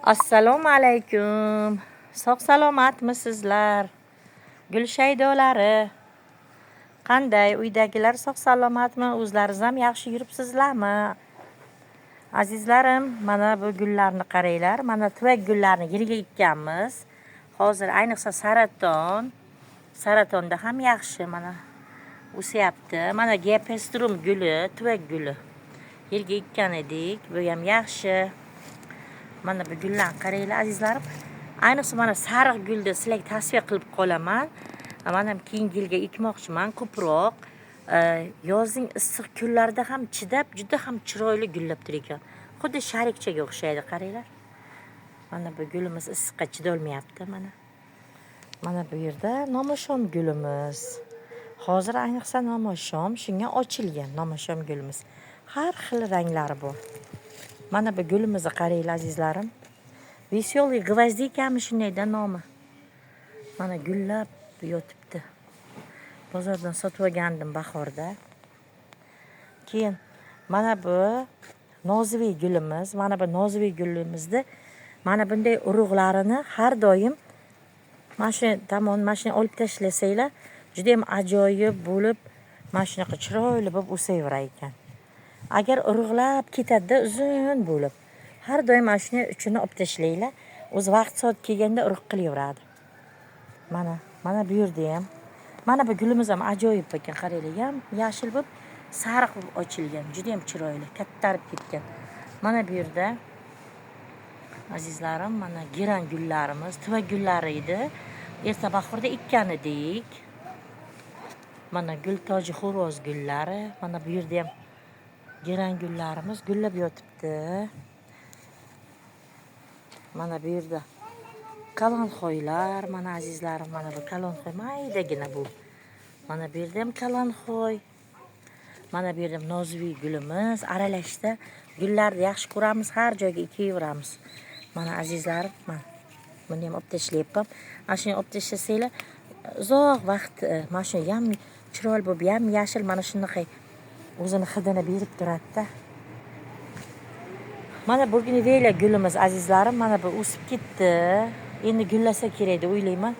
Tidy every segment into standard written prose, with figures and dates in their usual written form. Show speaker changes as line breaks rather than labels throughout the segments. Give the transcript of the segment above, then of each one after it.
Assalomu alaykum. Sog' salomatmisizlar? Gul shaydolari. Qanday, uydagilar sog' salomatmi? O'zlaringiz ham yaxshi yuribsizlarmi? Azizlarim, mana bu gullarni qaranglar. Mana tuvak gullarni yerga ekkanmiz. Hozir ayniqsa saraton. Saratonda ham yaxshi mana o'syapti. Mana gepestrum guli, tuvak guli. Yerga ekkan edik. Bu ham yaxshi. Mana bu gullarni qaranglar, azizlarim. Ayniqsa mana sariq gulni sizlarga tavsiya qilib qolaman. Man ham keyingi yilga ekmoqchiman ko'proq. Yozning issiq kunlarida ham chidab, juda ham chiroyli gullab turar ekan. Xuddi sharikchaga o'xshaydi, qaranglar. Mana bu gulimiz issiqqa chidolmayapti mana. Mana bu yerda nomoshom gulimiz. Hozir ayniqsa nomoshom shunga ochilgan nomoshom gulimiz. Har xil ranglari bor. Mana bu gulimizni qaranglar, azizlarim. Веселый гвоздика mi shundayda nomi. Mana gullab yotibdi. Bozordan sotib olgandim bahorda. Keyin mana bu noziviy gulimiz, mana bu noziviy gulimizni mana bunday urug'larini har doim mana shu tomon mana shuni olib tashlasanglar, juda ham ajoyib bo'lib, mana shunaqa chiroyli bo'lib o'saverar ekan. Agar urug'lab ketadida uzun bo'lib. Har doim mana shuni uchini olib tashlanglar. O'zi vaqt soat kelganda urug' qilaveradi. Mana, mana bu yerda ham. Mana bu gulimiz ham ajoyib ekan, qaranglar, ham yashil bo'lib, sariq bo'lib ochilgan, juda ham chiroyli, kattarib ketgan. Mana bu yerda azizlarim, mana giran gullarimiz, tuvak gullari edi. Erta bahorda ekkan edik. Mana gul toji xo'roz gullari, mana bu yerda ham giran gullarimiz gullab yotibdi. Mana bu yerda kalonxoylar, mana azizlarim, mana bu kalonxoy maydagina bu. Mana bu yerda ham kalonxoy. Mana bu yerda ham noziviy gulimiz aralashda. Gullarni yaxshi ko'ramiz, har joyga ekaveramiz. Mana azizlarim, mana buni ham olib tashlayapman. Mana shuni olib tashlasanglar, uzoq vaqt mana shu yam chiroyli bo'lib, yam yashil mana shunaqa o'zini hidini berib turadi-da. Mana burgunveliya gulimiz, azizlarim, mana bu o'sib ketdi. Endi gullasa kerak deb o'ylayman.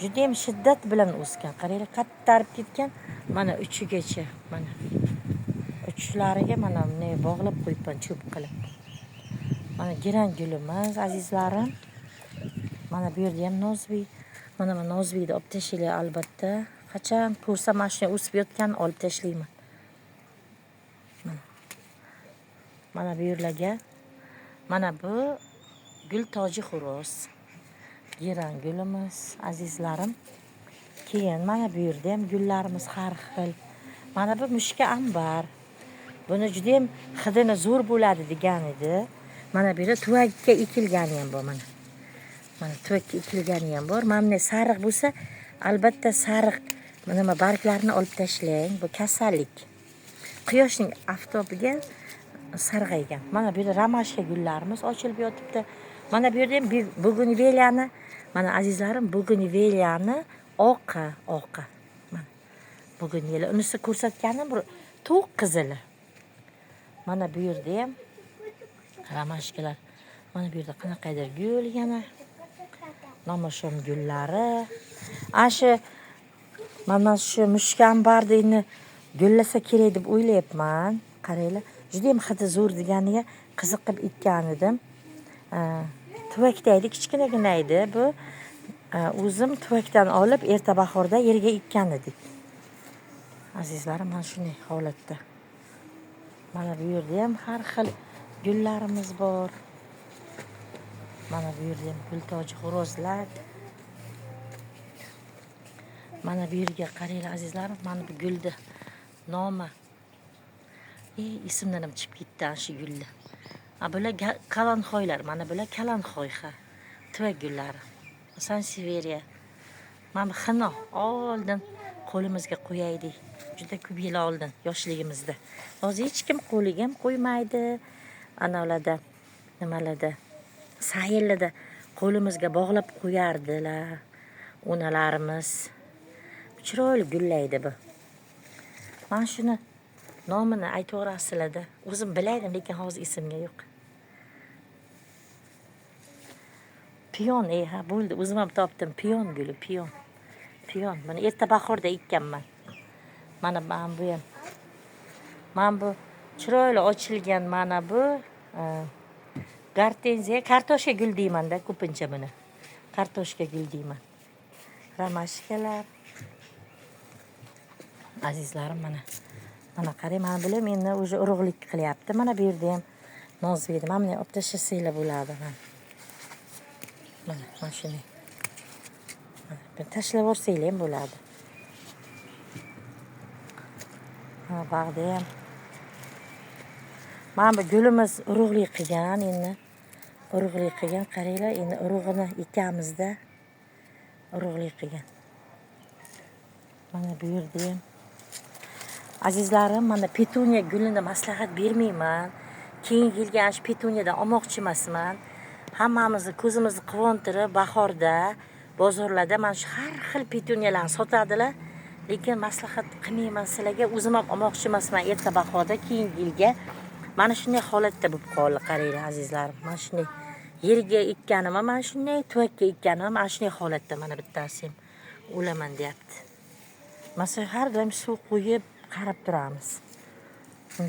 Juda ham shiddat bilan o'sgan. Qaranglar, kattarib ketgan. Mana uchigacha, mana uchlariga mana bunday bog'lab qo'yibman cho'p qilib. Mana giran gulimiz, azizlarim. Mana bu yerda ham nozviy. Mana bu nozviyni olib tashlanglar albatta. Qachon ko'rsam mana shunday o'sib yotganini olib tashlayman. Mana. Mana bu yerlarga mana bu gul toji xo'roz. Giran gulimiz, azizlarim. Keyin mana bu yerda ham gullarimiz har xil. Mana bu mushka ambar. Buni juda ham hidini zo'r bo'ladi degan edi. Mana bu yerda tuvakka ekilgani ham bor mana. Mana tuvakka ekilgani ham bor. Mana bunday sariq bo'lsa, albatta sariq nima barglarni olib tashlang. Bu kasallik. Quyoshning aftobiga sarg'aygan. Mana bu yerda romashka gullarimiz ochilib yotibdi. Mana bu yerda ham bugunveliyani, mana azizlarim, bugunveliyani oqi, oqi. Mana bugunveliya. Unisi ko'rsatganim bir to'q qizili. Mana bu yerda ham romashkalar. Mana bu yerda qanaqadir gul yana. Nomoshom gullari. Ana shu mana shu mushkambarni gullasa kerak deb o'ylayapman. Qaranglar, juda ham hidi zo'r deganiga qiziqib ekkan edim. Tuvakda edi, kichkinagina edi bu. O'zim tuvakdan olib erta bahorda yerga ekkan edik. Azizlarim, mana shunday holatda. Mana bu yerda ham har xil gullarimiz bor. Mana bu yerda ham gultoji xo'rozlar. Mana bu yerga qaranglar, azizlarim, mana bu gulni nomi. Esimdan ham chiqib ketdi ana shu gulni. Bular kalonxoylar, mana bular kalonxoy, ha. Tuvak gullari. Sanseveriya. Mana bu xino oldin qo'limizga qo'yaydik. Juda ko'p yil oldin, yoshligimizda. Hozir hech kim qo'liga ham qo'ymaydi. Analarda, nimalarda, sayillarda qo'limizga bog'lab qo'yardilar onalarimiz. Chiroyli gullaydi bu. Mana shuni nomini aytaverasizlarda. O'zim bilaydim, lekin hozir esimga yo'q. Piyon, ha bo'ldi, o'zim ham topdim. Piyon guli, piyon. Piyon. Buni erta bahorda ekkanman. Mana bu ham. Mana bu chiroyli ochilgan mana bu gortenziya, kartoshka gul deymanda ko'pincha buni. Kartoshka gul deyman. Romashkalar. Azizlarim, mana. Mana qarang, mana bular meni уже urug'lik qilyapti. Mana bu yerda ham nozbek, mana buni olib tashlasanglar bo'ladi. Mana. Mana, mana shuni. Mana tashlab yuborsanglar ham bo'ladi. Mana bag'da ham. Mana bu gulimiz urug'lik qilgan endi. Urug'lik qilgan, qaranglar, endi urug'ini ekamizda urug'lik qilgan. Mana bu yerda ham. Azizlarim, mana petuniya gulini maslahat bermayman. Keyingi yilga ana shu petuniyadan olmoqchi emasman. Hammamizni ko'zimizni quvontirib, bahorda bozorlarda mana shu har xil petuniyalarni sotadilar. Lekin maslahat qilmayman sizlarga, o'zim ham olmoqchi emasman erta bahorda keyingi yilga. Mana shunday holatda bo'lib qoldi, qaranglar azizlarim. Mana shunday yerga ekkanim, mana shunday tuvakka ekkanim, mana shunday holatda mana bittasi ham o'laman deyapti. Masalan, har doim suv qo'yib qarab turamiz.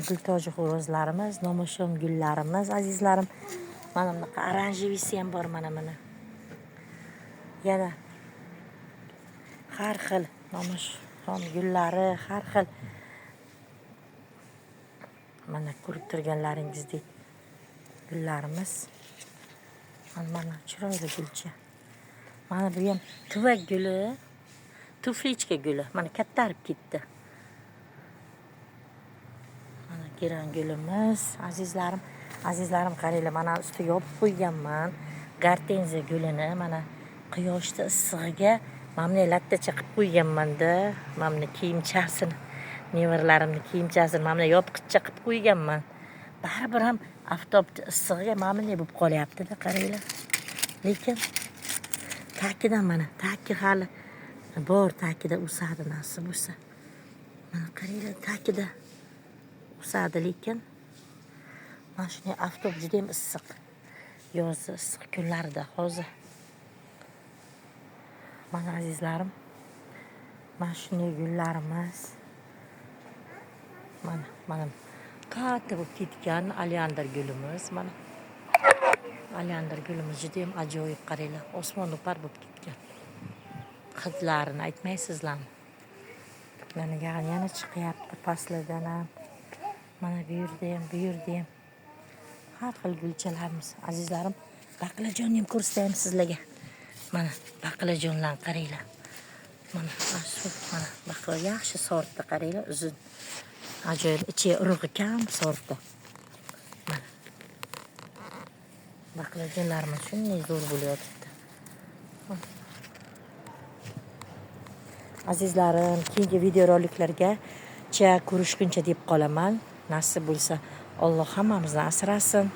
Gultoji xo'rozlarimiz, nomoshom gullarimiz, azizlarim. Mana bunaqa oranjevisi ham bor, mana mana. Yana har xil nomoshom gullari, har xil. Mana ko'rib turganlaringizdek gullarimiz. Mana chiroyli gulcha. Mana bu ham tuvak guli, tuflichka guli. Mana kattarib ketdi. Mana giran gulimiz, azizlarim. Azizlarim, qaranglar, mana ustiga yopib qo'yganman gortenziya gulini. Mana quyoshda issig'iga mana bunday lattacha qilib qo'yganman-da. Mana buni kiyimchasini, nevaralarimni kiyimchasini mana bunday yopqichcha qilib qo'yganman. Baribir ham oftobda issig'iga mana bunday bo'lib qolyapti-da, qaranglar. Lekin takidan mana, taki hali bor, takida o'sadi nasib bo'lsa. Mana qaranglar, takida o'sadi, lekin mana shunday oftob juda ham issiq. Yozda issiq kunlarida hozir. Mana azizlarim, mana shunday gullarimiz. Mana, mana katta bo'lib ketgan oleander gulimiz. Mana oleander gulimiz juda ham ajoyib, qaranglar, osmon o'par bo'lib ketgan. Hidlarini aytmaysizlarmi? Mana yana chiqyapti pastlardan ham. Mana bu yerda ham, bu yerda ham har xil gulchalarimiz. Azizlarim, baqlajonni ham ko'rsataymi sizlarga? Mana baqlajonlarni qaranglar. Mana shu, mana baqla yaxshi sortda, qaranglar, uzun. Ajoyib, ichi urug'i kam sortda. Mana baqlajonlarimiz shunday zo'r bo'lyapti. Azizlarim, keyingi videoroliklargacha ko'rishguncha deb qolaman. Nasib bo'lsa, Alloh hammamizni asrasin.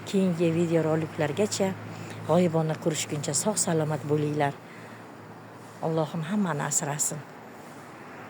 Keyingi videoroliklargacha g'oyibona ko'rishguncha sog' salomat bo'linglar. Allohim hammani asrasin.